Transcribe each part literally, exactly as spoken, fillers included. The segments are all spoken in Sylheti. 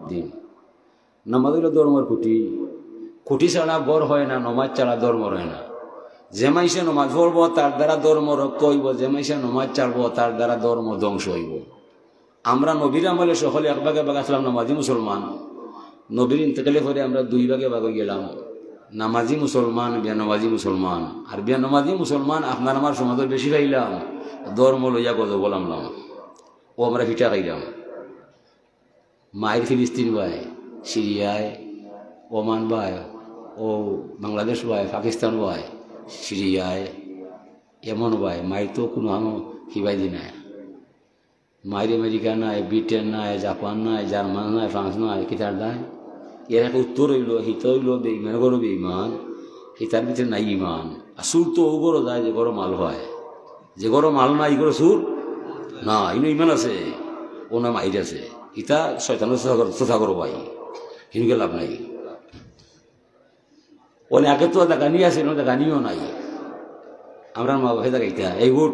দিন। নামাজ অইলো ধর্মর খুঁটি। খুঁটি ছাড়া ঘর হয় না, নমাজ ছাড়া ধর্ম রয় না। যে মাইনষে নমাজ পড়বো, তার দ্বারা ধর্ম রক্ষা অইবো, যে মাইনষে নমাজ ছাড়বো, তার দ্বারা ধর্ম ধ্বংস অইবো। আমরা নবীর আমলে সকলে এক ভাগে ভাগ আছলাম নামাজি মুসলমান। নবীর ইন্তেকালে পরে আমরা দুই ভাগে ভাগ অইগেলাম, নামাজি মুসলমান, বেনামাজি মুসলমান। আর বেনামাজি মুসলমান আপনার আমার সমাজর বেশি পাইলাম, ধর্ম লইয়া গজব লামলাম, অউ আমরা ফিটা খাইলাম। মাইর ফিলিস্তিন বায়, সিরিয়ায়, ওমান বায়, অউ বাংলাদেশ বায়, পাকিস্তান বায়, সিরিয়ায়, এমন বায়, মাইর তো কুনু আনো হিবাই দি নায়। মাইর আমেরিকা নায়, ব্রিটেন নায়, জাপান নায়, জার্মান নায়, ফ্রান্স নায়, কিতার দায়? এর এক উত্তর অইলো, হিতা অইলো বেইমান, ঘরো বেইমান, হিতার ভিতরে নাই ইমান। আর চুর তো অউ ঘরো যায় যে ঘরো মাল অয়, যে ঘরো মাল নাই, ই ঘরো চুর না, ইনো ইমান আছে, অউ না মাইর আছে। ইতা শয়তানর ছুতা করো ভাই, হিনকে লাভ নাই। অনে আগে তো জাগানি আছিল, অনে জাগানিও নাই। আমরার মা বাপে জাগাইতা, "এই উঠ,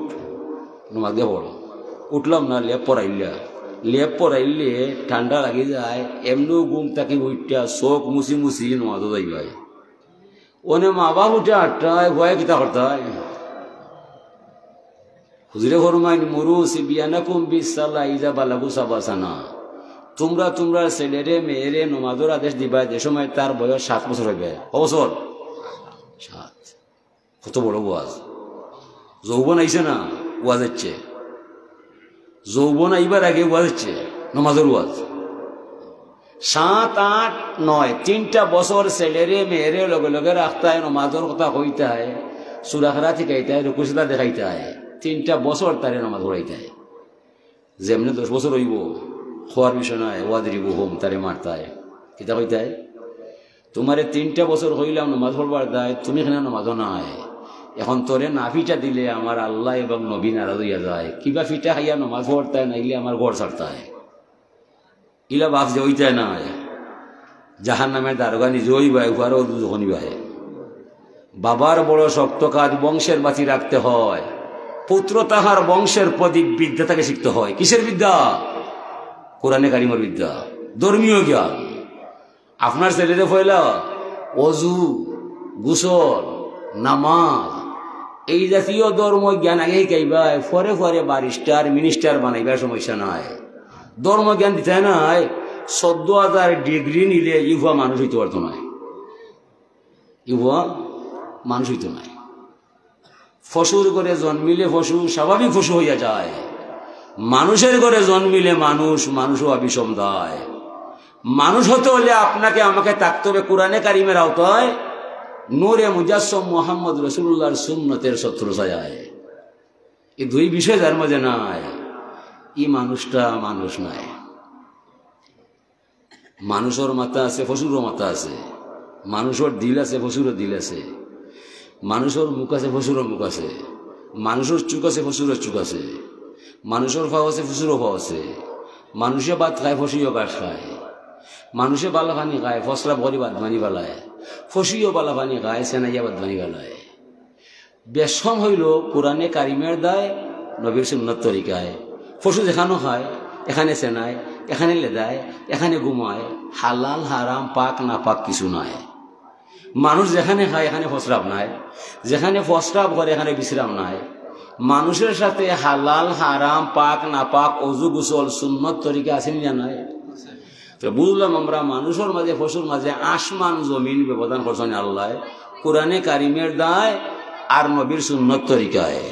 নমাজ দিয়া পড়।" উঠলাম না, লেপ পরাইলা। লেপ পরাইলে ঠান্ডা লাগি যায়, এমনেউ ঘুম থাকি উঠিয়া চউখ মুছি মুছি নমাজো যাইবায়। অনে মা বাপ উঠে আটটায়, পুয়ায় কিতা করতায়? হুজুরে ফরমাইন, "মুরু সিবিয়ানাকুম বিসসালা ইজা বালাগু সাবা সানা।" তুমরা তুমরার ছেলেরে মেয়েরে নমাজর আদেশ দিবায় যে সময় তার বয়স সাত বছর অইবায়। কয় বছর? সাত। কত বড় ওয়াজ! যৌবন আইছে না, ওয়াজ অইছে। যৌবন আইবার আগে ওয়াজ অইছে, নমাজর ওয়াজ। সাত, আট, নয়, তিনটা বছর ছেলেরে মেয়েরে লগে লগে রাখতায়, নমাজর কথা কইতায়, সূরা কেরাত শিখাইতায়, রুকু সেজদা দেখাইতায়, তিনটা বছর তারে নমাজ পড়াইতায়। যেমনে দশ বছর অইবো, খোয়ার বিষয় নাই, ওয়াজ দিবো হোম, তারে মারতায়। কিতা কইতায়? "তুমারে তিনটা বছর কইলাম নমাজ পড়বার দায়, তুমি কেনে নমাজো নায়? এখন তোরে না ফিটা দিলে আমার আল্লাহ এবং নবী নারাজ অইয়া যায়। কিবা ফিটা খাইয়া নমাজ পড়তায়, নাইলে আমার ঘর ছাড়তায়।" ইলা বাপ যে অইতায় নায়, জাহান্নামের দারোগা নিজে অইবায়, পুয়ারেও দুজখো নিবায়। বাবার বড় শক্ত কাজ, বংশের বাঁচি রাখতে হয়। পুত্র তাহার বংশের প্রদীপ, বিদ্যা তাকে শিখতে হয়। কিসের বিদ্যা? কোরআনে কারিমর বিদ্যা, ধর্মীয় জ্ঞান। আপনার ছেলেরে পয়লা অজু, গোসল, নামাজ, এই জাতীয় ধর্ম জ্ঞান আগে শিখাইবায়, পরে পরে ব্যারিস্টার, মিনিস্টার বানাইবার সমস্যা নাই। ধর্ম জ্ঞান দিতায় নায়, চৌদ্দ হাজার ডিগ্রি নিলে ই পুয়া মানুষ অইতো পারতো নায়, ই পুয়া মানুষ অইতো নায়। পশুর ঘরে জন্মিলে পশু স্বাভাবিক পশু অইয়া যায়, মানুষের ঘরে জন্মিলে মানুষ, মানুষ অইয়া বিষম দায়। মানুষ হতে হলে আপনাকে আমাকে থাকতে হবে কোরআনে কারিমের আওতায়, নূরে মুজাসসম মোহাম্মদ রসুলুল্লাহর সুন্নতের ছত্রছায়ায়। এই দুই বিষয় যার মাঝে নাই, ই মানুষটা মানুষ নায়। মানুষর মাথা আছে, পশুরও মাথা আছে। মানুষর দিল আছে, পশুরও দিল আছে। মানুষর মুখ আছে, পশুরও মুখ আছে। মানুষর চুক আছে, পশুরও চুক আছে। মানুষর পাও আছে, পশুরও পাও আছে। মানুষে ভাত খায়, পশুও ঘাস খায়। মানুষে বালা পানি খায়, প্রস্রাব করি বাদ পানি ফালায়। পশুও বালা পানি খায়, সেনাইয়া বাদ পানি ফালায়। বেশকম অইলো কোরআনে কারিমের দায়, নবীর সুন্নত তরিকায়। পশু যেখানো খায়, এখানে সেনায়, এখানে লেদায়, এখানে ঘুমায়, হালাল হারাম পাক নাপাক কিছু নাই। মানুষ যেখানে খায়, এখানে প্রস্রাব নাই, যেখানে প্রস্রাব করে, এখানে বিশ্রাম নাই। মানুষের সাথে হালাল হারাম পাক নাপাক অজু গোসল সুন্নত তরিকা আছে নি না নাই? তো বুঝলাম আমরা, মানুষর মাঝে পশুর মাঝে আসমান জমিন ব্যবধান করছইন আল্লায়, কোরআনে কারিমের দায় আর নবীর সুন্নত তরিকায়।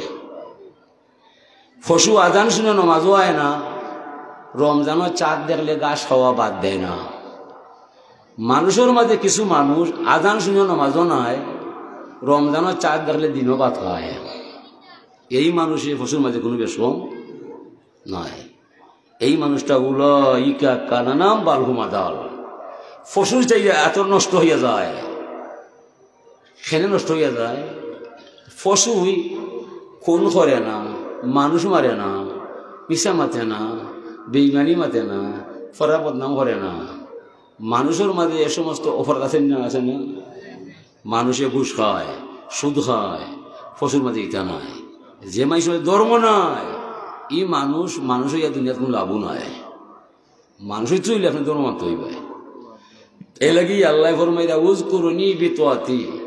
পশু আজান শুনে নমাজও আয় না, রমজানর চাঁদ দেখলে ঘাস খাওয়া বাদ দেয় না। মানুষর মাঝে কিছু মানুষ আজান শুনে নমাজও নায়, রমজানর চাঁদ দেখলে দিনও ভাত খায়। এই মানুষে পশুর মাঝে কুনু বেশকম নাই। এই মানুষটা উলাইকা কাল আনআম বাল হুম আদাল। পশুর চাইতে এত নষ্ট অইয়া যায়। কেনে নষ্ট অইয়া যায়? পশুই খুন করে না, মানুষ মারে না, মিছা মাতে না, বেইমানি মাতে না, পরার বদনাম করে না। মানুষর মাঝে এ সমস্ত অপরাধ আছে না, আছে না? মানুষে ঘুষ খায়, সুদ খায়, পশুর মাঝে ইতা নাই। যে মানুষর ধর্ম নাই, ই মানুষ, মানুষ অইয়া দুনিয়াত কুনু লাভও নাই। মানুষ অইতে অইলে আপনে ধর্ম মানতে অইবায়। এর লাগি আল্লায় ফরমাইরা, "উযকুরুনি বিতাআতি,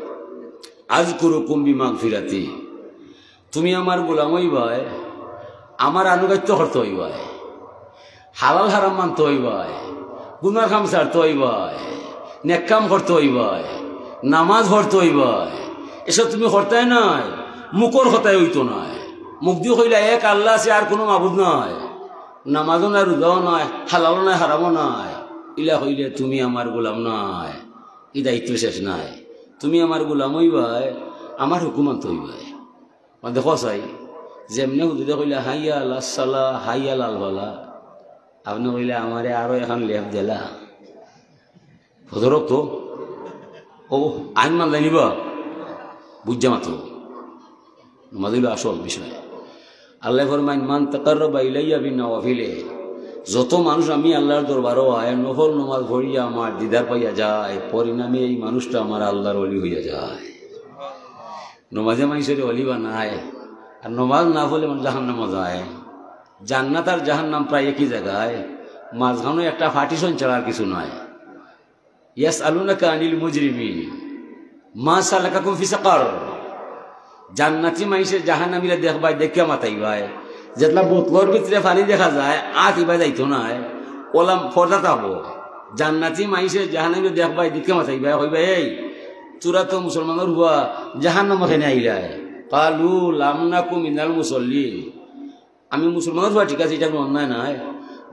আযকুরুকুম বিমাগফিরাতি।" তুমি আমার গোলাম অইবায়, আমার আনুগত্য করতে অইবায়, হালাল হারাম মানতে অইবায়, গুনার কাম ছাড়তে অইবায়, নেক কাম করতে অইবায়, নামাজ পড়তে অইবায়। এসব তুমি করতায় নায়, মুখর কথায় অইতো নায়। মুখদি কইলা এক আল্লাহ আছে, আর কুনু মাবুদ নাই, নামাজও নাই, রোজাও নাই, হালালও নাই, হারামও নাই, ইলা কইলে তুমি আমার গোলাম নায়, ই দায়িত্ব শেষ নায়। তুমি আমার গোলাম অইবায়, আমার হুকুম মানতে অইবায়। মানে দেখো চাই, যেমনে হুজুরে কইলা, "হাইয়া আলাস সালাহ, হাইয়া আলাল ফালাহ", আপনে কইলা, "আমারে আরো এখান লেপ দিলা।" হজরত তো, ও আইন মানলাই নিবা, বুঝা মাত্র। নমাজ অইলো আসল বিষয়। আল্লায় ফরমাইন, "মান তাকাররাবা ইলাইয়া বিন নওয়াফিলে।" যত মানুষ আমি আল্লাহর দরবারো আয়, নফল নমাজ পড়িয়া আমার দিদার পাইয়া যায়, পরিণামে এই মানুষটা আমার আল্লাহর ওলি হইয়া যায়। নমাজে মানুষরে ওলি বানায়, আর নমাজ না পড়লে মানুষ জাহান্নামো যায়। জান্নাত আর জাহান্নাম প্রায় একই জাগায়, মাঝখানো একটা partition ছাড়া আর কিছু নাই। ইয়াসআলুনাকা আনিল মুজরিমিন, মা সালাকাকুম ফি সাকার। জান্নাতি মাইনষে জাহান্নামীরে দেখবায়, দেখিয়া মাতাইবায়। যেতলা বোতলর ভিতরে পানি দেখা যায়, আত ইবায় যাইতো নায়, অলা পর্দা থাকবো। জান্নাতি মাইনষে জাহান্নামীরে দেখবায়, দেখিয়া মাতাইবায়, কইবায়, "এই, তোরা তো মুসলমানর পুয়া, জাহান্নামো কেনে আইলায়?" কালু লাম নাকু মিনাল মুসল্লিন। আমি মুসলমানর পুয়া, ঠিক আছে, ইটা কুনু অন্যায় নায়।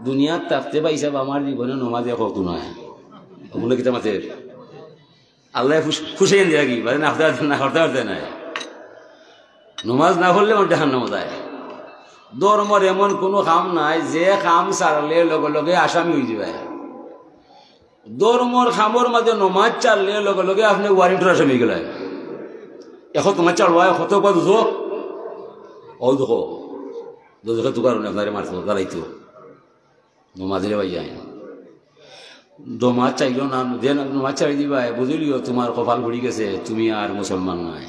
দুনিয়াত থাকতে ভাইসাব আমার জীবনে নমাজ এক অক্ত নায়। অগুলো কিতা মাতের? আল্লায় খুশ-, খুশি হইন দিয়া কি? বাদে না করতে, না করতে পারতে নায়। নমাজ না পড়লে মানুষ জাহান্নামো যায়। ধর্মর এমন কুনু কাম নাই যে কাম ছাড়লে লগে লগে আসামি হইযিবায়। ধর্মর কামর মাঝে নমাজ ছাড়লে লগে লগে আপনে ওয়ারেন্টর আসামি অইগেলায়। এখন নমাজ ছাড়বায়, কত কত দুজখ, ও দেখো, দুজখে তো কারণে আপনারে মারতো, জ্বালাইতো। নমাজরে ভাই যায়। নমাজ চাইলো না, যে নমাজ ছাড়ি দিবায়, বুঝিলিও তোমার কপাল পুড়ি গেছে, তুমি আর মুসলমান নায়।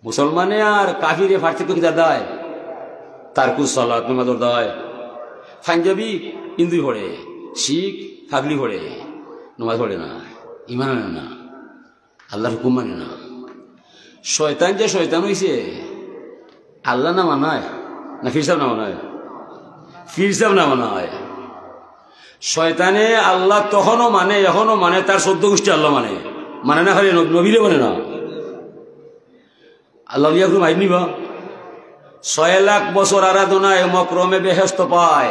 মুসলমানে আর কাফিরে পার্থক্য কিতা দায়? তারকুস সালাত, নমাজর দায়। পাঞ্জাবি হিন্দুই পড়ে, শিখ পাগড়ি পড়ে, নমাজ পড়ে না, ইমান আনে না, আল্লাহর হুকুম মানে না। শয়তান যে শয়তান হইছে, আল্লাহ না মানায়, না পীর সাহেব না মানায়? পীর সাহেব না মানায়। শয়তানে আল্লাহ তখনও মানে, এখনো মানে, তার চোদ্দ গোষ্ঠী আল্লাহ মানে। মানে না খালি নব-, নবীরে মানে না। আল্লাহ লিয়া কোনো মাইর নিবা? ছয় লাখ বছর আরাধনায় মকরমে বেহেশত পায়।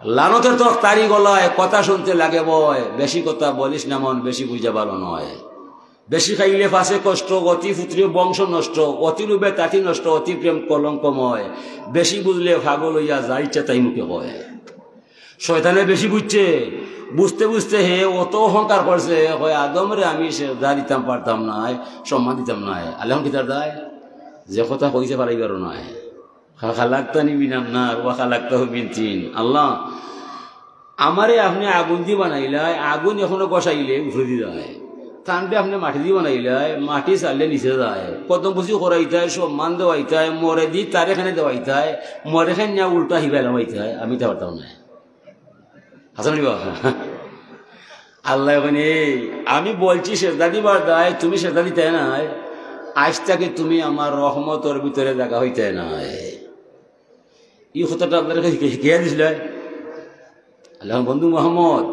লানতের তখ তারি গলায়, কথা শুনতে লাগে ভয়। বেশি কথা বলিস না মন, বেশি বুঝা ভালো নয়। বেশি খাইলে ফাঁসে কষ্ট, অতি পুত্রীয় বংশ নষ্ট, অতি লোভে তাতি নষ্ট, অতি প্রেম কলঙ্কময়। বেশি বুঝলে পাগল হইয়া যা ইচ্ছা তাই মুখে কয়। শয়তানে বেশি বুঝছে, বুঝতে বুঝতে হে অত অহংকার করছে, কয়, "আদমরে আমি সেজদা দিতাম পারতাম নায়, সম্মান দিতাম নায়।" আল্লাহ কিতার দায়? যে কথা কইছে পারাইবার নায়। "খা-, খালাক্তানি মিনান নার ওয়া খালাক্তাহু মিন তিন।" আল্লাহ, আমারে আপনে আগুন দি বানাইলায়, আগুন এখনো বসাইলে উপরে দি যায়। তানরে আপনে মাটি দি বানাইলায়, মাটি ছাড়লে নিচে যায়। কদম বুঝি করাইতায়, সম্মান দেওয়াইতায়, মরে দি তারে এখানে দেওয়াইতায়, মরে খান না উল্টা হিবাই লামাইতায়, আমি তা পারতাম না। হাসান বাবা, আল্লাহ এখন এই, আমি বলছি সেজদা দিবার দায়, তুমি সেজদা দিতে নাই, আজ থেকে তুমি আমার রহমতর ভিতরে জাগা হইতে নাই। এই কথাটা আপনার কাছে শিখে-, শিখিয়ে দিছিল। আল্লাহ, "বন্ধু মোহাম্মদ,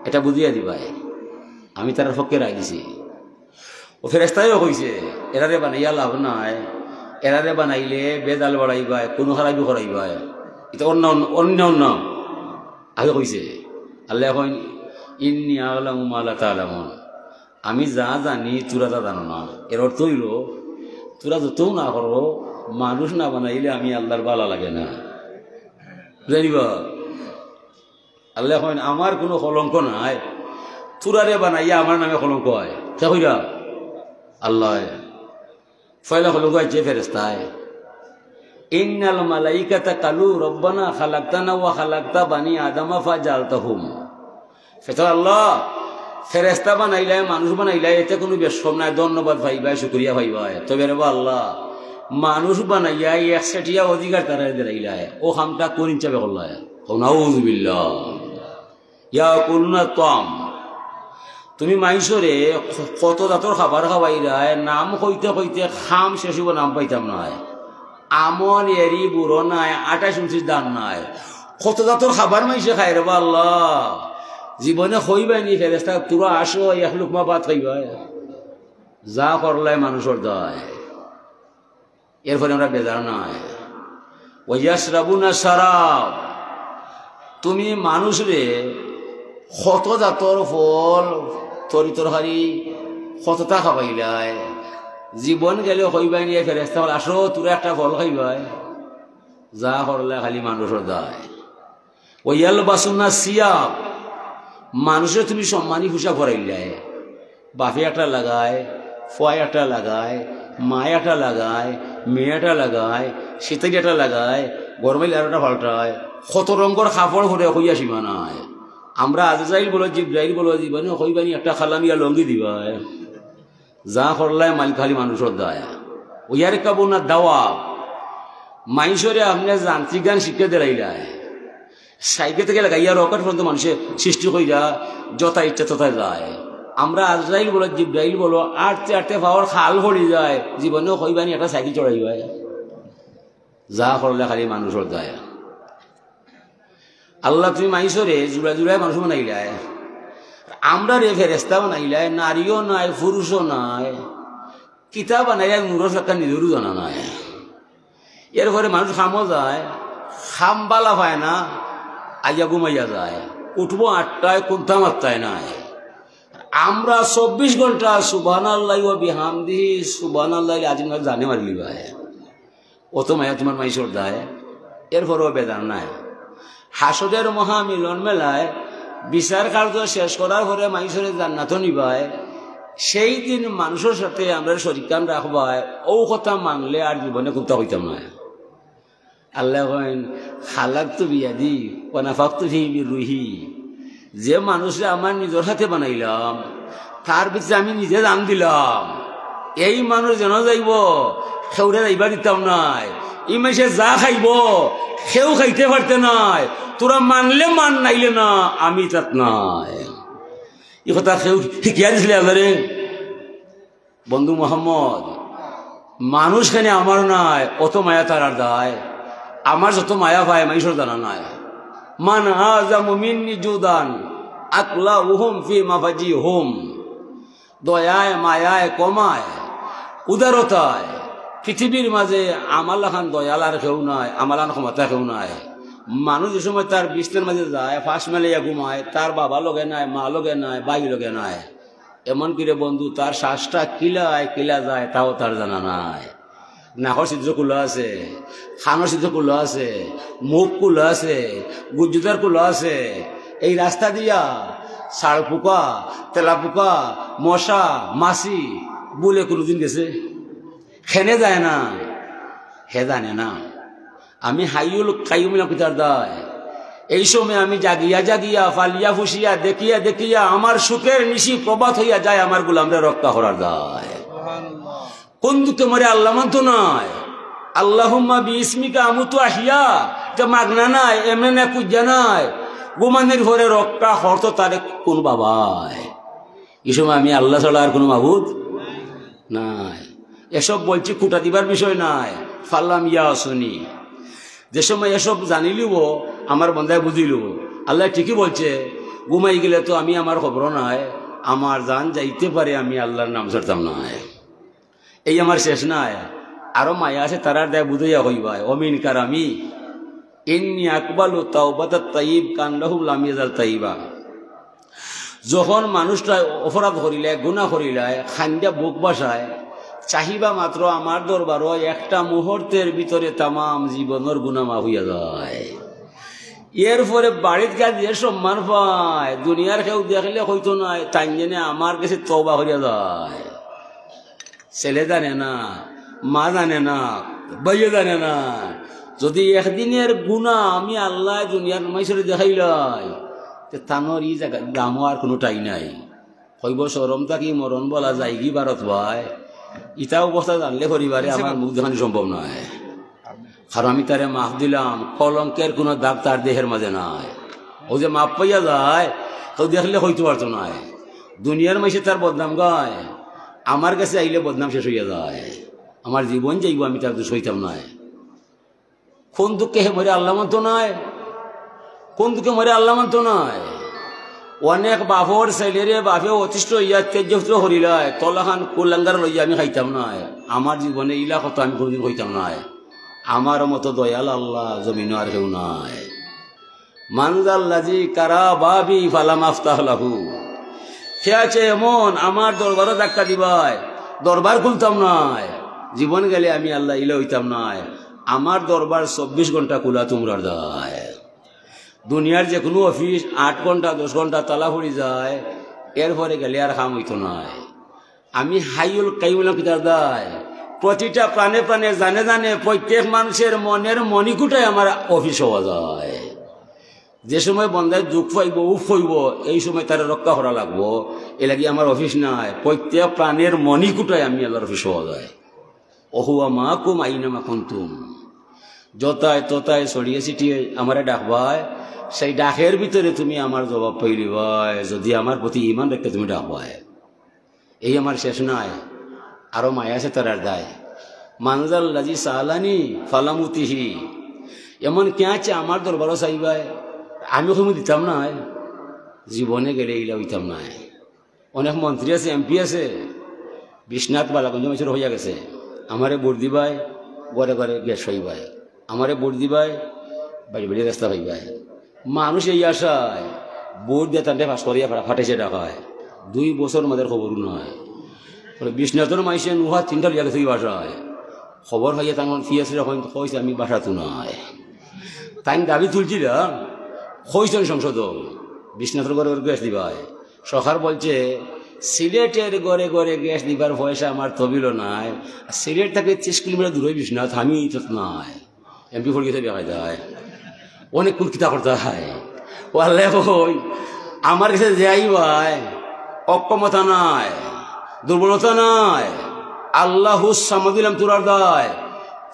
এটা বুঝিয়া দিবায়, আমি তার পক্ষে রায় দিছি।" ও ফেরেস্তায়ও কইছে, "এরারে বানাইয়া লাভ নাই, এরারে বানাইলে বেজাল বাড়াইবায়, কোনো খারাপি করাইবায়, এটা অন্য, অন্য, অন্য, অন্য।" আগে কইছে, আল্লাহ এখন, "ইন্নি আ'লামু মা লা তা'লামুন।" আমি যা জানি, তোরা তা জানো না। এর অর্থ হইল, তোরা যতও না করো, মানুষ না বানাইলে আমি আল্লাহর ভালা লাগে না। জানিবা? আল্লাহ কইন, "আমার কোনো কলঙ্ক নাই, তোরারে বানাইয়া আমার নামে কলঙ্ক হয়।" কে কইরা? আল্লাহ। পয়লা কলঙ্ক হয় যে ফেরেস্তায়। "ইন্নাল মালাইকাতা কালু রব্বানা খালাকতানা ওয়া খালাকতা বানি আদামা ফাজালতাহুম।" ফেরেস্তা আল্লাহ, ফেরেস্তা বানাইলায়, মানুষ বানাইলায়, এতে কোনো বেশকম নাই, ধন্যবাদ পাইবায়, শুকরিয়া পাইবায়। তবে রে বা আল্লাহ, মানুষ বানাইয়া এক সেটিয়া অধিকার তারা দিলাইলায়, ও কামটা কোন হিসাবে করলায়? নাউযুবিল্লাহ। ইয়াকুলুনা তাম। তুমি মাইনষরে কত জাতর খাবার খাওয়াইরায়, নাম কইতে কইতে খাম শেষ অইবো, নাম পাইতাম নায়। আমন এরি বুড়ো নাই, আঠাইশ ঊনত্রিশ দান নাই। কত জাতর খাবার মাইনষে খায় রে বা আল্লাহ। জীবনে কইবায়নি ফেরেশতা, "তুরা আসো, এক লুকমা ভাত খাইবায়।" যা করলায় মানুষর দায়। এরপরে আমরা বেজার নায়। ওয়াশরাবুনা শারাব, তুমি মানুষরে কত জাতর ফল, তরি তরকারি, কততা খাবাইলায়। জীবন গেলে কইবায়নি ফেরেশতা অকল, "আসো, তুরা একটা ফল খাইবায়।" যা করলায় খালি মানুষর দায়। ওয়ালবাসুনা সিয়াব, মানুষরে তুমি সম্মানী পোশাক পরাইলায়। বাপে একটা লাগায়, ফুয়ায় একটা লাগায়, মায় একটা লাগায়, মেয়ে একটা লাগায়, সিতাইরে একটা লাগায়, গরম অইলে আরোটা পাল্টায়। কত রঙ্গর কাপড় পরে কইয়া সীমা নাই। আমরা আজরাইল বলো, জিব্রাইল বলো, জীবনে কইবায়নি একটা কালামিয়া লুঙ্গি দিবায়। যা করলায় মাইনষে খালি মানুষর দায়। ওয়ারকাবুনা দাওয়াব, মাইনষরে আপনে যান্ত্রিক গান শিক্ষা দিলাইলায়। সাইকেল থাকি লাগাইয়া রকেট পর্যন্ত মাইনষে সৃষ্টি কইরা যথা ইচ্ছা তথায় যায়। আমরা আজরাইল বলো, জিব্রাইল বলো, আটতে আটতে পাওর খাল পড়ি যায়, জীবনে কইবায়নি একটা সাইকেল চড়াইবায়। যা করলায় খালি মানুষর দায়। আল্লাহ, তুমি মাইনষরে জুড়া জুড়ায় মানুষ বানাইলায়, আমরারে ফেরেশতা বানাইলায়, নারীও নায়, পুরুষও নায়, কিতা বানাইলায়, মুরস একটা নিজরও জানা নাই। এরপরে মানুষ কামো যায়, কাম বালা পায় না, আইয়া ঘুমাইয়া যায়, উঠবো আটটায়, কুন্তা মাত্তায় নাই। আমরা চব্বিশ ঘন্টা সুবহানাল্লাহি ওয়া বিহামদিহি, সুবহানাল্লাহিল আজিম জানে মারিলিবায়। অত মায়া তুমার মাইনষর দায়, এরপরেও বেজার নায়। হাশরের মহামিলন মেলায় বিচার কার্য শেষ করার পরে মাইনষরে জান্নাতো নিবায়, সেই দিন মানুষর সাথে আমরারে শরিকখান রাখবায়, অউ কথা মানলে আর জীবনে কুন্তা কইতাম নায়। আল্লায় কইন, "খালাকতু বিয়াদি ওয়া নাফাখতু ফিহি মির রুহি।" যে মানুষরে আমার নিজর হাতে বানাইলাম, তার ভিতরে আমি নিজে জান দিলাম। এই মানুষ যেনো যাইবো, কেউরে যাইবার দিতাম নায়। ই মাইনষে যা খাইবো, কেউ খাইতে পারতে নায়। তুরা মানলে মান, নাইলে না, আমি তাত নাই। ই কথা কেউ শিখিয়া দিছলে আল্লারে? বন্ধু মোহাম্মদ, মানুষ কেনে আমার নায়, অত মায়া তারার দায়। আমার যত মায়া পায়, মাইনষর জানা নাই। মান আ'যামু মিন্নি জুদান আকলাউহুম ফি মাফাজিহুম। দয়ায়, মায়ায়, ক্ষমায়, উদারতায় পৃথিবীর মাঝে আমার লাখান দয়াল আর কেউ নাই, আমার লাখান ক্ষমাতা কেউ নাই। মানুষ যে সময় তার বিছনার মাঝে যায়, ফাশ মেলাইয়া ঘুমায়, তার বাবা লগে নাই, মা লগে নাই, ভাই লগে নাই, এমনকি রে বন্ধু, তার শ্বাসটা কিলায় কিলা যায়, তাও তার জানা নাই। নাকর ছিদ্র খুলা আছে, কানর ছিদ্র খুলা আছে, মুখ খুলা আছে, গুজ্জুদার খুলা আছে। এই রাস্তা দিয়া ষাঁড় পোকা, তেলা পোকা, মশা, মাছি বুলে কুনুদিন গেছে? কেনে যায় না, হে জানে না। আমি হাইয়ুল কাইয়ুম না কিতার দায়। এই সময় আমি জাগিয়া জাগিয়া, ফালিয়া ফুসিয়া, দেখিয়া দেখিয়া আমার সুখের নিশি প্রভাত হইয়া যায় আমার গোলামরে রক্ষা করার দায়। কোন দুঃখে মরে আল্লাহ মানতো নায়। আল্লাহুম্মা বিইসমিকা আমুতু ওয়া আহইয়া, তে মাগনা নায়, এমনে নায়, কুজ্জা নায়। ঘুমানির পরে রক্ষা করতো তারে কোন বাবায়? এই সময় আমি আল্লাহ ছাড়া আর কোনো মাবুদ নাই। এসব বলছি খুঁটা দিবার বিষয় নাই। ফালাম ইয়াসুনি। যে সময় এসব জানিলিব, আমার বন্দায় বুঝিলিব, আল্লাহ ঠিকই বলছে, ঘুমাই গেলে তো আমি আমার খবরও নাই, আমার জান যাইতে পারে, আমি আল্লাহর নাম ছাড়তাম নায়। এই আমার শেষ নায়, আরো মায়া আছে, তারার দায় বুঝাইয়া কইবায়, ওমিন কারামি, ইন্নি আকবালু তাওবাতাত তাইয়িব কান্নাহু লাম ইয়াজাল তাইয়িবা। যখন মানুষটা অপরাধ করিলায়, গুনাহ করিলায়, খান্দা বুক ভাসায়, চাহিবা মাত্র আমার দরবারো একটা মুহূর্তের ভিতরে তামাম জীবনর গুনাহ মাফ হইয়া যায়। এরপরে বাড়িত গিয়া যে সম্মান পায়, দুনিয়ার কেউ দেখলে কইতো নায়, তাইন যেনে আমার গেছে তওবা করিয়া যায়। ছেলে জানে না, মা জানে না, ভাইয়ে জানে না। যদি একদিনের গুনাহ আমি আল্লাহ দুনিয়ার মাইনষরে দেখাইলাই, তে তানর ই জাগা দামও আর কোনো ঠাই নাই। কইব শরম থাকি মরণ বলা যায়গি ভারত ভাই। ইতা অবস্থা জানলে পরিবারে আমার মুখ দেখানি সম্ভব নয়। কারণ আমি তারে মাফ দিলাম, কলঙ্কের কোনো দাগ তার দেহের মাঝে নাই। ও যে মাফ পাইয়া যায়, কেউ দেখলে কইতো পারতো নায়। দুনিয়ার মাইনষে তার বদনাম গায়, আমার গেছে আইলে বদনাম শেষ অইয়া যায়। আমার জীবন যাইবো, আমি তার দুষ কইতাম নায়। কোন দুঃখে হে মরে আল্লাহ মানতো নায়, কোন দুঃখে মরে আল্লাহ মানতো নায়। অনেক বাপর ছেলেরে বাপে অতিষ্ঠ অইয়া তেজ্য পুত্র করিলায়, তলাখান কুলাঙ্গার লইয়া আমি খাইতাম নায়। আমার জীবনে ইলা কথা আমি কোনোদিন কইতাম নায়। আমার মতো দয়াল আল্লাহ জমিনো আর কেউ নাই। মানজাল্লাজি কারা বাবি ফালাম আফতাহ লাহু। কে আছে এমন আমার দরবারো ধাক্কা দিবায়, দরবার খুলতাম নায়। জীবন গেলে আমি আল্লাহ ইলা অইতাম নায়। আমার দরবার চব্বিশ ঘন্টা খুলা তুমরার দায়। দুনিয়ার যে কোনো অফিস আট ঘন্টা, দশ ঘন্টা তালা পড়ি যায়, এরপরে গেলে আর কাম অইতো নায়। আমি হাইউল কাইয়ুম অইলাম কিতার দায়? প্রতিটা প্রাণে প্রাণে, জানে জানে, প্রত্যেক মানুষের মনের মণিকূটায় আমার অফিস অওয়া যায়। যে সময় বন্দায় দুঃখ পাইবো, উফ পাইবো, এই সময় তারে রক্ষা করা লাগবো। এর লাগি আমার অফিস নায়, প্রত্যেক প্রাণের মণিকূটায় আমি আল্লাহর অফিস অওয়া যায়। ওহুয়া মাকুম আইনামা কুনতুম। যতায় ততায় ছড়িয়ে ছিটিয়ে আমারে ডাকবায়, সেই ডাকের ভিতরে তুমি আমার জবাব পাইলিবায়, যদি আমার প্রতি ঈমান রাখিয়া তুমি ডাকবায়। এই আমার শেষ নায়, আরো মায়া আছে তারার দায়। মানজাল্লাজি সাআলানি ফালাম উতিহি। এমন কে আছে আমার দরবারো চাইবায়, আমি কইমু দিতাম নায়, জীবনে গেলে ইলা অইতাম নায়। অনেক মন্ত্রী আছে, এমপি আছে, বিশ্বনাথ বালাগঞ্জ মাইনষর অইয়া গেছে, আমারে ভোট দিবায়, ঘরে ঘরে গ্যাস পাইবায়, আমারে ভোট দিবায়, বাড়ি বাড়ি রাস্তা পাইবায়। মানুষ এই আশায় ভোট দিয়া তানরে পাশ করাইয়া ফাটা-, ফাটাইছে ঢাকায়। দুই বছর মাঝে খবরও নাই। বলে, "বিশ্বনাথর মাইনষে নুহা তিনটা লইয়া গেছে কি বাসায়?" খবর পাইয়া তান পিএস রে কইন, কইছে, "আমি বাসাত নাই।" তাইন দাবি তুলছিলা, কইছইন সংসদো, "বিশ্বনাথর ঘরে ঘরে গ্যাস দিবায়।" সরকার বলছে, "সিলেটের ঘরে ঘরে গ্যাস দিবার পয়সা আমার তহবিলো নাই, আর সিলেট থাকি ত্রিশ কিলোমিটার দূরে বিশ্বনাথ, আমি তো নাই।" এমপি পড়ি গেছে বেকায়দায়। অনেক কুল কিতা করতে হয়। ও আল্লাহ কই, আমার গেছে যে আইবায়, অক্ষমতা নাই, দুর্বলতা নাই, আল্লাহু সামাদ অইলাম তুরার দায়।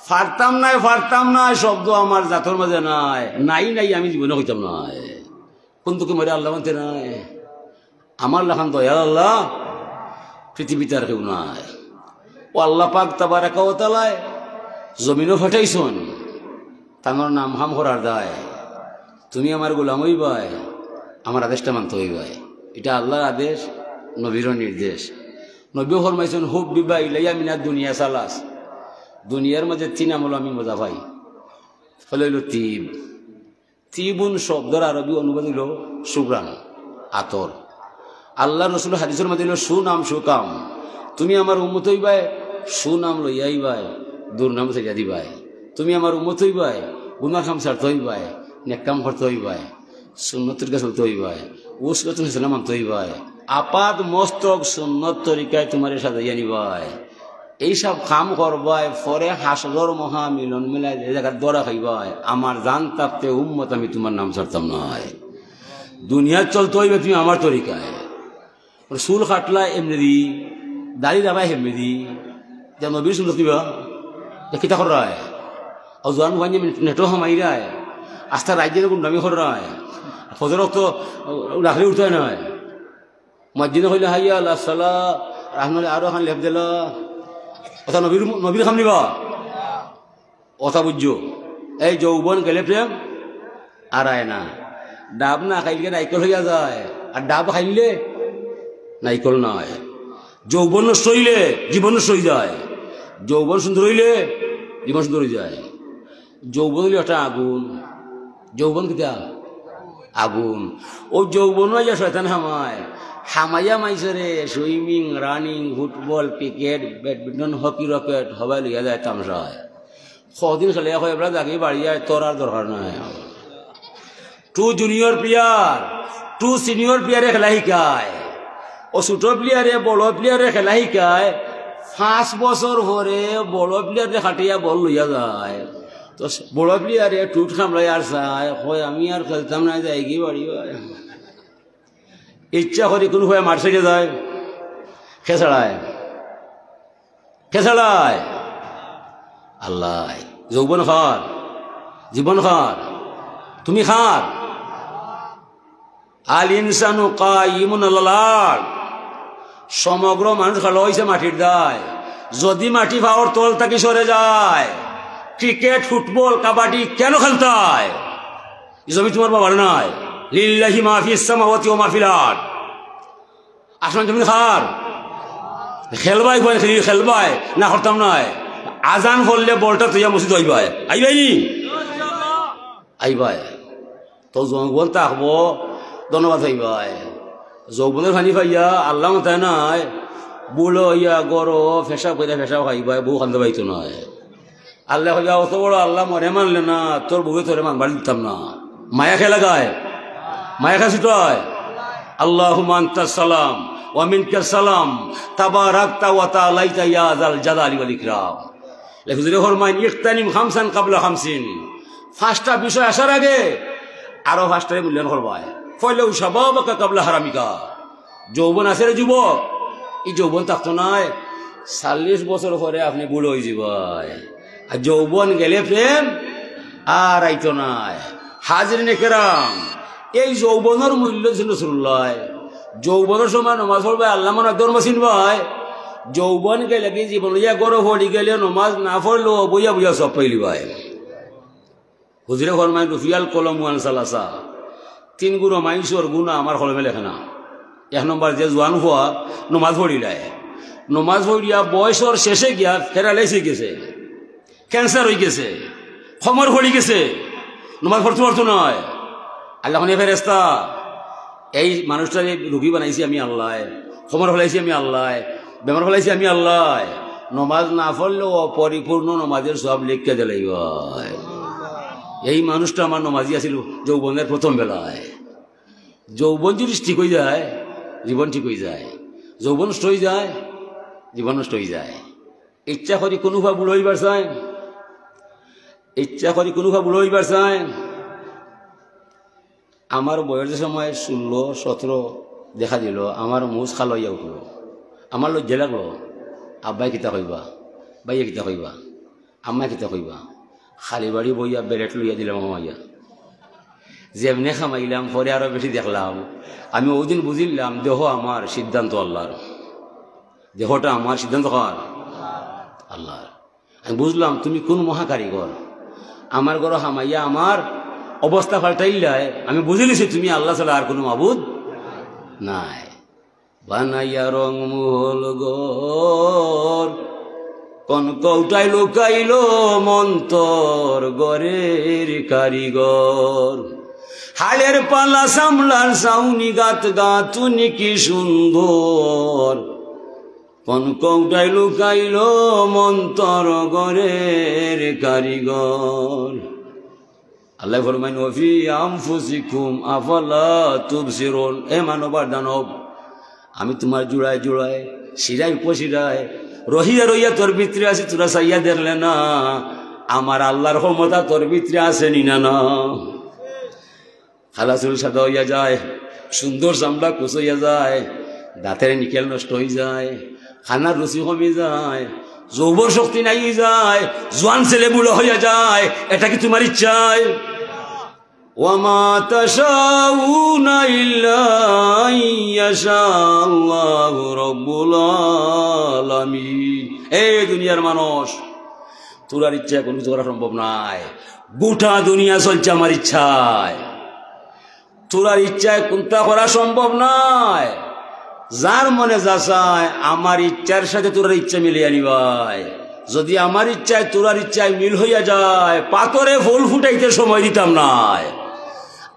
পারতাম নায়, পারতাম নায় শব্দ আমার জাতর মাঝে নাই, নাই, নাই, আমি জীবনে কইতাম নায়। কোন দুঃখে মরে আল্লাহ মানতে নাই। আমার লাখান দয়াল আল্লাহ পৃথিবীত আর কেউ নাই। ও আল্লাহ পাক তাবারাকা ওয়া তাআলায় জমিনো ফাটাইছইন, তানর নাম কাম করার দায়। তুমি আমার গোলাম অইবায়, আমার আদেশটা মানতে অইবায়। ইটা আল্লাহর আদেশ, নবীরও নির্দেশ। নবীও ফরমাইছইন, "হুব্বিবা ইলাইয়া মিনাদ দুনিয়া সালাস।" দুনিয়ার মাঝে তিন আমল আমি মজা পাই। ফলে অইল তিব। তিবুন শব্দর আরবি অনুবাদ অইল সুঘ্রাণ, আতর। আল্লাহর রসুল হাদিসর মাঝে অইল সুনাম সুকাম। তুমি আমার উম্মত অইবায়, সুনাম লইয়া আইবায়, দুর্নাম ছাড়িয়া দিবায়। তুমি আমার উম্মত অইবায়, গুনার কাম ছাড়তে অইবায়, নেক কাম করতে অইবায়, সুন্নতর তরিকা চলতে অইবায়, উসওয়াতুন হাসানা মানতে অইবায়, আপাদ মস্তক সুন্নত তরিকায় তুমারে সাজাইয়া নিবায়। এইসব কাম করবায়, পরে হাশরর মহা মিলন মেলায় যে জাগাত ধরা খাইবায়, "আমার জান থাকতে উম্মত আমি তুমার নাম ছাড়তাম নায়।" দুনিয়াত চলতে অইবে তুমি আমার তরিকায়। চুল কাটলা এমনেদি, দাড়ি রাখবা এমনেদি, ইতা নবীর সুন্নত নিবা? ইতা কিতা কররায়? আর জোয়ান ভাই নেটো হামাইরায়, আস্তা রাইত দিন গুন্ডামি কররায়, ফজর অক্ত রাখলে উঠতায় নায়। মুয়াজ্জিনে কইলে, "হাইয়া আলাস সালাহ", আর আপনে আরো খান লেপ দিলা। অতা নবীর, নবীর কাম নিবা? অতা বুঝছো? এই যৌবন গেলে প্রেম আর আয় না। ডাব না খাইলে নাইকল অইয়া যায়, আর ডাব খাইলে নাইকল নায়। যৌবন নষ্ট অইলে জীবন নষ্ট অইযায়, যৌবন সুন্দর অইলে জীবন সুন্দর অইযায়। যৌবন অইল একটা আগুন। যৌবন কিতা? আগুন। অউ যৌবন অইয়া শয়তান হামায়, হামাইয়া মাইনষরে swimming, running, football, cricket, badminton, hockey, rocket, হবায় লইয়া যায় তামশায়। কয়দিন খেলে কয়, "এবলা যাগি বাড়ি আয়, তোর আর দরকার নাই।" To junior player, to senior প্লেয়ারে খেলা শিকায়, অউ ছোট প্লেয়ারে বড় প্লেয়ারে খেলা শিকায়। পাঁচ বছর পরে বড় প্লেয়ারে কাটিয়া বল লইয়া যায়। তো বড় প্লেয়ারে টুট কামড়ায় আর চায়, কয়, "আমি আর খেলতাম না, যাইগি বাড়ি।" ইচ্ছা করি কুনু ভাই মার সাইডে যায়, কে ছাড়ায়? কে ছাড়ায়? আল্লায়। যৌবন কার? জীবন কার? তুমি কার? আল ইনসানু কাইমুন আলাল আরদ। সমগ্র মানুষ খাড়া অইছে মাটির দায়। যদি মাটি পাওর তল থাকি সরে যায়, ক্রিকেট, ফুটবল, কাবাডি কেনে খেলতায়? ই জমিন তুমার বাবার নায়। লিল্লাহি মা ফিস সামাওয়াতি ওয়া মা ফিল আরদ। আসমান জমিন কার? খেলবায়, কইন খেলি খেলবায়, না করতাম নায়। আজান পড়লে বলটা থইয়া মসজিদ আইবায়, আইবায় নি? আইবায়। তো যৌবন থাকবো, ধন্যবাদ পাইবায়। যৌবনর পানি পাইয়া আল্লাহ মাতায় নায়, বুড়া অইয়া গরো পেশাব কইরা পেশাব খাইবায়, বউ কান্দে পাইতো নায়। আল্লায় কইবা, "অত বড় আল্লাহ মরে মানলে না, তোর বউয়ে তোরে মানবার দিতাম না।" মায়া কে লাগায়? মায়া কে ছুটায়? আল্লাহুম্মা আনতাস সালাম ওয়া মিনকাস সালাম, তাবারাকতা ওয়া তাআলাইতা ইয়া যাল জালালি ওয়াল ইকরাম। লে হুজুরে ফরমাইন, "ইগতানিম খামসান কাবলা খামসিন।" পাঁচটা বিষয় আসার আগে আরো পাঁচটারে মূল্যায়ন করবায়। ফালাউ শাবাবাকা কাবলা হারামিকা। যৌবন আছে রে যুবক, ই যৌবন থাকতো নায়, চল্লিশ বছর পরে আপনে বুড়া অইযিবায়। আর যৌবন গেলে প্রেম আর আইতো নায়। হাজিরিনে কেরাম, এই যৌবনর মূল্য দিছইন রাসুলুল্লায়। যৌবনর সময় নমাজ পড়বায়, আল্লাহ মানবায়, ধর্ম চিনবায়। যৌবন গেলে কি জীবন লইয়া গরো পড়ি গেলে নমাজ না পড়লেও বইয়া বইয়া সওয়াব পাইলিবায়। হুজুরে ফরমাইন, "রুফিআল কলামু আন সালাসা।" তিন গুরু মাইনষর গুনা আমার কলমে লেখে না। এক নম্বর, যে জোয়ান পুয়া নমাজ পড়িলায়, নমাজ পড়িয়া বয়সর শেষে গিয়া প্যারালাইজ অইগেছে, ক্যান্সার অইগেছে, কমর পড়িগেছে, নমাজ পড়তো পারতো নায়। আল্লায় কইন, "এ ফেরেশতা, এই মানুষটারে রুগী বানাইছি আমি আল্লায়, কমর ফালাইছি আমি আল্লায়, বেমার ফালাইছি আমি আল্লায়, নমাজ না পড়লেও পরিপূর্ণ নমাজর সওয়াব লেখিয়া দিলাইবায়।" এই মানুষটা আমার নমাজি আছিল যৌবনর প্রথম বেলায়। যৌবন যদি ঠিক অইযায়, জীবন ঠিক অইযায়। যৌবন নষ্ট অইযায়, জীবন নষ্ট অইযায়। ইচ্ছা করি কুনু পুয়া বুড়া অইবার চায়, ইচ্ছা করি কুনু পুয়া বুড়া অইবার চায়। আমার বয়সর সময় ষোলো, সতেরো দেখা দিল, আমার মুছ কালা অইয়া উঠলো। আমার লজ্জা লাগলো, আব্বায় কিতা কইবা, ভাইয়ে কিতা কইবা, আম্মায় কিতা কইবা। খালি বাড়ি বইয়া বেরেট লইয়া দিলাম হামাইয়া। যেমনে হামাইলাম, পরে আরো বেশি দেখলাম। আমি অউ দিন বুঝিলাম, দেহ আমার, সিদ্ধান্ত আল্লার। দেহটা আমার, সিদ্ধান্ত কার? আল্লার। আমি বুঝলাম, তুমি কুন মহাকারিগর। আমার ঘরো হামাইয়া আমার অবস্থা পাল্টাইলায়। আমি বুঝিলিছি, তুমি আল্লাহ ছাড়া আর কুনু মাবুদ নাই। বানাইয়া রং মহল ঘর, কোন কৌটায় লুকাইল মন্তর ঘরের কারিগর। হালের পালা সামলার ছাউনি গাত গাতুনি কি সুন্দর, কোন কৌটায় লুকাইল মন্তর ঘরের কারিগর। আল্লায় ফরমাইন, "ওয়া ফি আনফুসিকুম আফালা তুবসিরুন।" এ মানবর দানব, আমি তুমার জুড়ায় জুড়ায়, শিরায় উপশিরায়, রহিয়া রহিয়া তোর ভিতরে আছি, তোরা চাইয়া দেখলে না, আমার আল্লার ক্ষমতা তোর ভিতরে আছে নি না, না? কালা চুল সাদা অইয়া যায়, সুন্দর চামড়া কুচইয়া যায়, দাঁতের নিকেল নষ্ট অইযায়, খানার রুচি কমিযায়, যৌবন শক্তি নাই অইযায়, জোয়ান ছেলে বুড়া অইয়া যায়। এটা কি তুমার ইচ্ছায়? ওয়া মা তাশাউনা ইল্লা আন ইয়াশা আল্লাহু রাব্বুল আলামিন। এই দুনিয়ার মানুষ, তোরার ইচ্ছায় কুনু কিছু করা সম্ভব নায়। গোটা দুনিয়া চলছে আমার ইচ্ছায়। তোরার ইচ্ছায় কুন্তা করা সম্ভব নায়। যার মনে যা চায়, আমার ইচ্ছার সাথে তোরার ইচ্ছা মিলিয়া নিবায়। যদি আমার ইচ্ছায় তোরার ইচ্ছায় মিল অইয়া যায়, পাথরে ফুল ফুটাইতে সময় দিতাম নায়।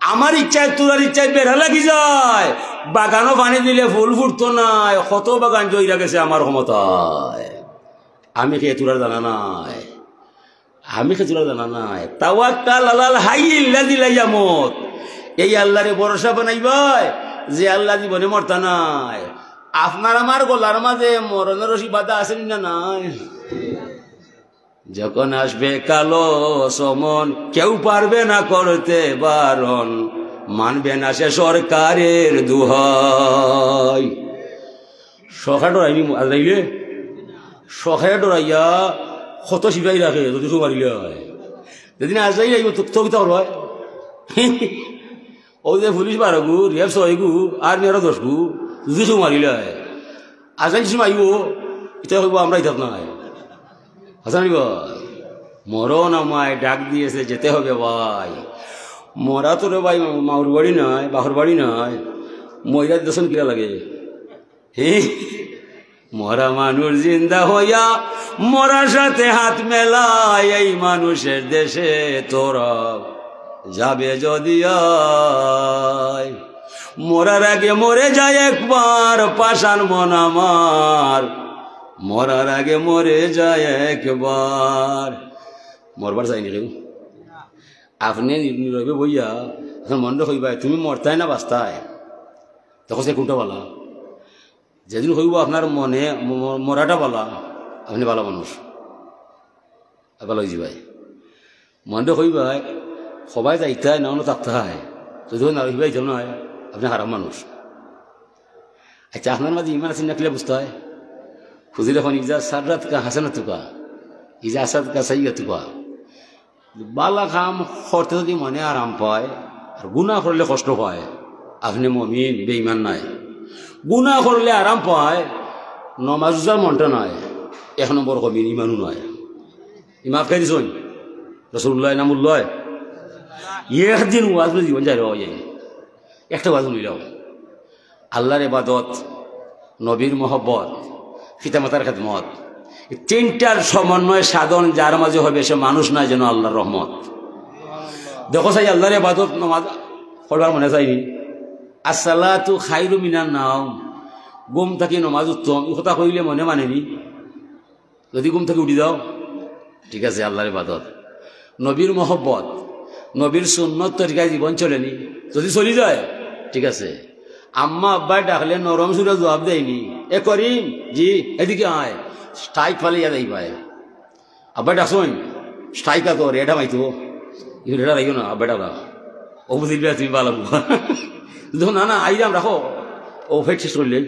আমার ইচ্ছায় তোরার ইচ্ছায় বেড়া লাগি যায়, বাগানো পানি দিলে ফুল ফুটতো নায়, কত বাগান জইরা গেছে আমার ক্ষমতায়। আমি কে তোরার জানা নাই, আমি কে তোরার জানা নাই। তাওয়াক্কাল আলাল হাইয়িল্লাযী লা ইয়ামুত। এই আল্লারে ভরসা বানাইবায়, যে আল্লা জীবনে মরতা নায়। আপনার আমার গলার মাঝে মরণর রশি বাঁধা আছে নি না নাই? যখন আসবে কালো সমন, কেউ পারবে না করতে বারণ, মানবে না সে সরকারের দোহাই। সরকার ডরাইনি আজরাইলে? সরকার ডরাইয়া কত সিপাহী রাখে, যদি কেউ মারিলে হয়। যেদিন আজরাইল আইব, তো তো কিতা করবায়? অউ যে পুলিশ বারো গু, র্যাব ছয় গু, আর্মি আরো দশ গু, যদি কেউ মারিলায়, আজরাইল সময় আইব, ইতা কইব, "আমরা ইতাত নাই।" হাসান ভাই, মরণ আমায় ডাক দিয়েছে, যেতে হবে ভাই। মরা তো রে ভাই মাউর বাড়ি নয়, বাপর বাড়ি নয়। মইরা দেশন কিরা লাগে? হে? মরা মানুষ জিন্দা হইয়া মরার সাথে হাত মেলায়, এই মানুষের দেশে তোরা যাবে যদি আয়। মরার আগে মরে যায় একবার, পাষাণ মন আমার, মরার আগে মরে যায় একবার। মরবার চাইনি কেউ। আপনে নীরবে বইয়া এখন মনরে কইবায়, "তুমি মরতায় না বাঁচতায়?" তখন সে কোনটা বালা? যেদিন কইব আপনার মনে ম-, ম-, মরাটা বালা, আপনে বালা মানুষ, আর বালা অইযিবায়। মনরে কইবায়, "হবায় যাইতায় না, অনো থাকতায়।" যদি না কইবায়, "যাও না, আপনে খারাপ মানুষ।" আচ্ছা, আপনার মাঝে ইমান আছে না কিলা বুঝতায়? হুজুরে কইন, "ইজা সাররাতকা হাসানাতুকা, ইজা আসাতকা সাইয়্যাতুকা।" বালা কাম করতে যদি মনে আরাম পায়, আর গুনাহ করলে কষ্ট পায়, আপনে মমিন, বেইমান নায়। গুনাহ করলে আরাম পায়, নমাজ রোজার মনটা নাই, এক নম্বর কমিন, ইমানও নাই। ইমা আটকাই দিছইন রসুলুল্লাহ নামুল্লাহ। একদিন ওয়াজ জীবন যাই রওয়া যায়, একটা ওয়াজ মিলাও। আল্লাহর ইবাদত, নবীর মহব্বত, পিতামাতার খেদমত, এই তিনটার সমন্বয় সাধন যার মাঝে হবে, সে মানুষ নয়, যেন আল্লাহর রহমত। দেখো চাই, আল্লাহর ইবাদত, নমাজ পড়বার মনে চাইনি? আসসালাতু খাইরু মিনান নাওম, ঘুম থাকি নমাজ উত্তম, এই কথা কইলে মনে মানেনি? যদি ঘুম থাকি উঠি যাও, ঠিক আছে, আল্লাহর ইবাদত। নবীর মহব্বত, নবীর সুন্নত তরিকায় জীবন চলেনি, যদি চলি যায়, ঠিক আছে। আম্মা আব্বায় ডাকলে নরম সুরে জবাব দেয়নি, "এ করিম, জি, এদিকে আয়।" স্ট্রাইক ফালে ইয়া যাইবায়। আব্বায় ডাকছইন, স্ট্রাইক আর তোর, এটা মাইতো। ইউ এটা লাগিও না, আব্বায় ডাকলা। ও বুঝিল তুমি বালা বুয়া। দেখো, "না, না, আইলাম, রাখো।" ও ফের শেষ করলে,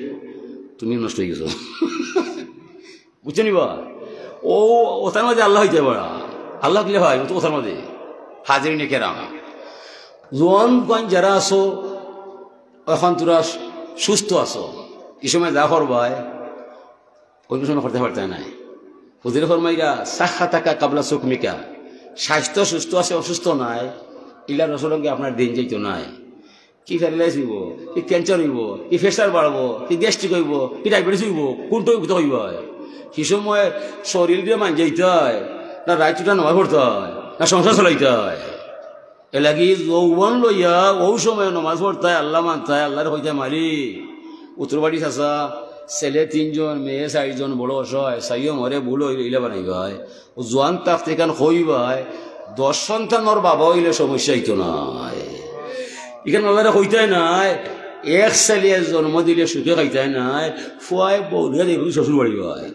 তুমি নষ্ট হয়ে গেছো। বুঝছো নি বা? ও, ওটার মাঝে আল্লাহ হইতে পারা। আল্লাহ কিলা ভাই, ও তো ওটার মাঝে। হাজিরিনে কেরাম। জোয়ান গোয়ান যারা আছো, এখন তোরা সুস্থ আছো। এই সময় যা করবায়, অন্য সময় করতে পারতে নাই। হুজুরে ফরমাইরা, "সাহহাতাকা কাবলা সুকমিকা।" স্বাস্থ্য সুস্থ আছে, অসুস্থ নাই, ইলা রসুলঙ্গে আপনার দিন যাইতো নাই। কি প্যারালাইজ হইব, কি ক্যান্সার হইব, কি প্রেশার বাড়বো, কি গ্যাস্ট্রিক হইব, কি ডায়াবেটিস হইব, কোনটা হইব তো হইব? কি সময় শরীর দিয়ে মান যাইতে হয়, না রাইত উঠা নামাজ পড়তে হয়, না সংসার চালাইতে হয়? এর লাগি যৌবন লইয়া ও সময় নামাজ পড়তে হয়, আল্লাহ মানতে হয়, আল্লাহর হইতে মালিক। উত্তর বাড়ি চাচা, ছেলে তিনজন, মেয়ে চারজন, বড় অসহায়, চাইও মরে ভুল হইলে ইলা বানাইবা। ও জোয়ান থাকতে এখান কইবায়, দশ সন্তানর বাবা হইলে সমস্যা হইতো নায়। এখানে আল্লাহরে কইতায় নায়, এক ছেলে জন্ম দিলে সুখে খাইতায় নায়, ফুয়ায় বউ দিয়া দেখবি শ্বশুর বাড়ি হয়।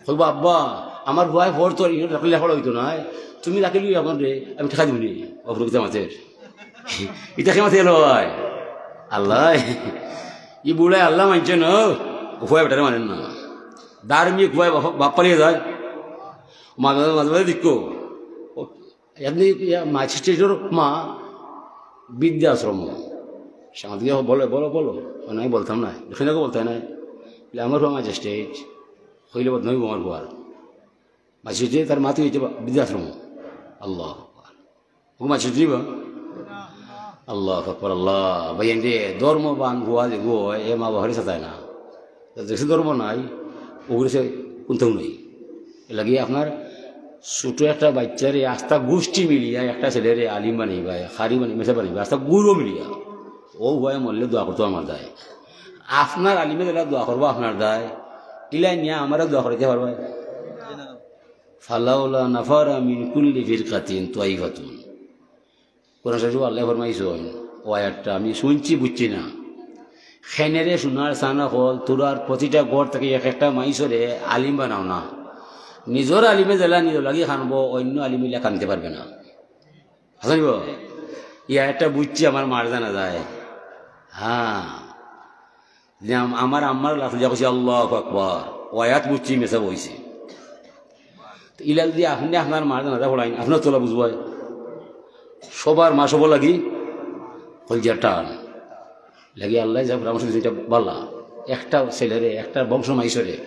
কইবা, "আব্বা, আমার ফুয়ায় ফোর তোর ইনো রাখলে লেখাপড়া হইতো নায়, তুমি রাখিলি আমার রে, আমি টাকা দিবনি।" অপরকিতা মাতের। ইটা কে মাতে এলো ভাই? আল্লাহ। ই বুড়ায় আল্লাহ মানছে না, ফুয়ায় বেটারে মানেন না। ধার্মিক ফুয়ায় বাপ, বাপ পালিয়ে যায়। মাঝে মাঝে, মাঝে মাঝে দেখো, ও, এমনি ইয়া ম্যাজিস্ট্রেটর মা বৃদ্ধাশ্রম। সাংবাদিক বলে, "বলো, বলো।" মানে আমি বলতাম না, এখানে কেউ বলতে নাই। বলে, "আমার ফুয়া ম্যাজিস্ট্রেট, হইলে বদনামি আমার ফুয়ার।" ম্যাজিস্ট্রেট তার মাতে হইতে বৃদ্ধাশ্রম। আল্লাহ আকবার। ও ম্যাজিস্ট্রেট নিবা? আল্লাহ আকবার, আল্লাহ। ভাই, এনরে ধর্মবান ফুয়া যে গো, এ মা বাবারে সাতায় না। তো দেশে ধর্ম নাই, ওগুলো সে কোনটাও নেই। এর লাগি আপনার ছোট একটা বাচ্চারে আস্তা গোষ্ঠী মিলিয়া একটা ছেলেরে আলিম বানাইবা, কারি বানাইবা, মেসা বানাইবা, আস্তা গুরু মিলিয়া। ও ভাই মরলে দোয়া করতো আমার দায়। আপনার আলিমে যেলা দোয়া করবো আপনার দায়, ইলা নিয়া আমারও দোয়া করাইতে পারবা। ফালাউলা নাফারা মিন কুল্লি ফিরকাতিন তাইফাতুন। কোরআন শরীফ আল্লাহ ফরমাইছইন, ও আয়াতটা আমি শুনছি, বুঝছি না। খেনেরে সোনার সানা হল, তোরার প্রতিটা ঘর থেকে এক একটা মাইসরে আলিম বানাও না। নিজর আলিমে যেলা নিজর লাগি কানবো, অন্য আলিম ইলা কানতে পারবে না। হাসান গো, ই আয়াতটা বুঝছি, আমার মার জানা যায়। হ্যাঁ, যে আম-, আমার আম্মার লাঠি যা কইছে, "আল্লাহু আকবার", ও আয়াত বুঝছি, মেসা বইছে। তো ইলা যদি আপনি আপনার মার জানা যায় পড়াইন, আপনার তোলা বুঝবো। সবার মা সব লাগি কলজার টান। লাগি আল্লায় যা পরামর্শ দিছে, ইটা বালা। একটা ছেলেরে, একটা বংশ মাইসরে